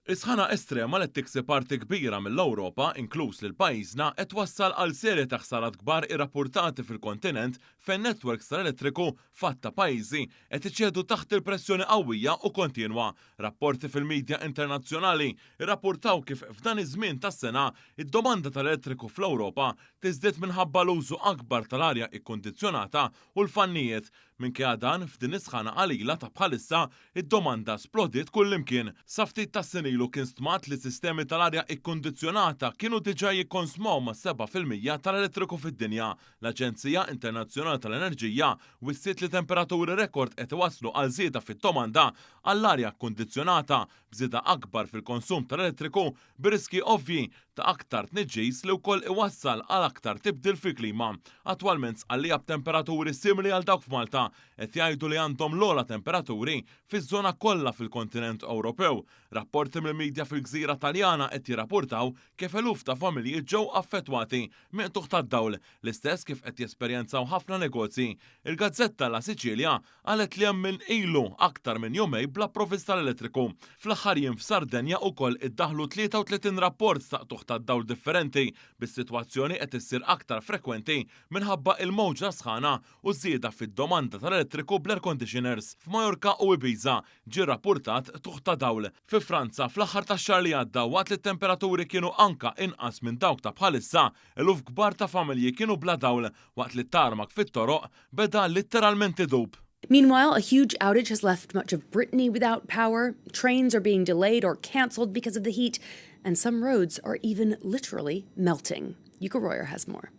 Is-sħana estrema li tiksi parti kbira mill-Ewropa, inkluż lil pajjiżna, qed twassal għal serje ta' ħsarat kbar irrappurtati fil-kontinent fejn netwerks tal-elettriku f'għadd ta' pajjiżi qed iċedu taħt il-pressjoni qawwija u kontinwa. Rapporti fil-midja internazzjonali rrappurtaw kif f'dan iż-żmien tas-sena id-domanda tal-elettriku fl-Ewropa tiżdied minħabba l-użu akbar tal-arja ikkundizzjonata u l-fannijiet. Minkejja dan, f'din is-sħana qalila ta' bħalissa, id-domanda splodiet kullimkien. Sa ftit tas-snin ilu kien stmat li sistemi tal-arja ikkundizzjonata kienu diġà jikkonsmaw mas-7% tal-elettriku fid-dinja. L-Aġenzija Internazzjonali tal-Enerġija wissiet li temperaturi rekord qed iwasslu għal żieda fid-domanda għall-arja kkundizzjonata, b'żieda akbar fil-konsum tal-elettriku b'riskji ovvji ta' aktar tniġġis li wkoll iwassal għal aktar tibdil fil-klima. Attwalment Sqallija b'temperaturi simili għal dawk f'Malta qed jgħidu li għandhom l-ogħla temperaturi fiż-żona kollha fil-kontinent Ewropew. Rapporti mill-midja fil-gżira Taljana qed jirrapurtaw kif eluf ta' familji ġew affettwati minn qtugħ tad-dawl, l-istess kif qed jesperjenzaw ħafna negozji. Il-gazzetta La Sicilia qalet li hemm min ilu aktar minn jumejn bla provvista tal-elettriku. Fl-aħħar jiem f'Sardenja ukoll iddaħħlu 33 rapport ta' qtugħ tad-dawl differenti, bis-sitwazzjoni qed issir aktar frekwenti minħabba il-mowġa sħana u ż-żieda fid-domanda tal-elettriku bl-air conditioners. F'Majorka u Ibiza ġie rrappurtat qtugħ ta' dawl. Fi Franza, fl-aħħar tax-xahar li għadda, waqt li t-temperaturi kienu anka inqas minn dawk ta' bħalissa, eluf kbar ta' familji kienu bla dawl waqt li t-tarmak fit-toroq beda litteralment idub. Meanwhile, a huge outage has left much of Brittany without power. Trains are being delayed or cancelled because of the heat, and some roads are even literally melting. Yuka Royer has more.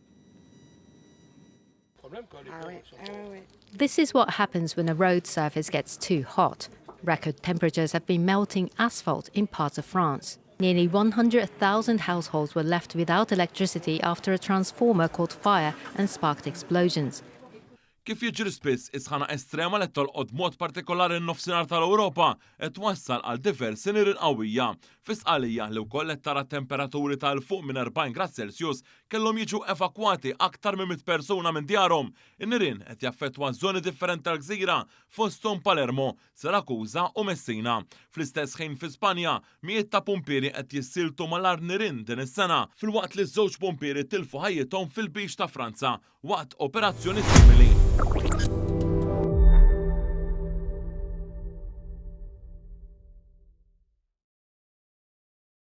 This is what happens when a road surface gets too hot. Record temperatures have been melting asphalt in parts of France. Nearly 100,000 households were left without electricity after a transformer caught fire and sparked explosions. Kif jiġri spiss, is-sħana estrema li tolqot b'mod partikolari n-nofsinhar tal-Ewropa qed twassal għal diversi nirien qawwija. Fi Sqalija li wkoll qed tara temperaturi ta' 'l fuq minn 40 grad Celsius kellhom jiġu evakwati aktar minn 100 persuna minn djarhom. In-nirien qed jaffettwa żoni differenti tal-gżira fosthom Palermo, Sirakuża u Messina. Fl-istess ħin fi Spanja, mijiet ta' pumpieri qed jissieltu mal-agħar nirien din is-sena filwaqt li żewġ pumpieri tilfu ħajjithom fil-Lbiċ ta' Franza waqt operazzjoni simili.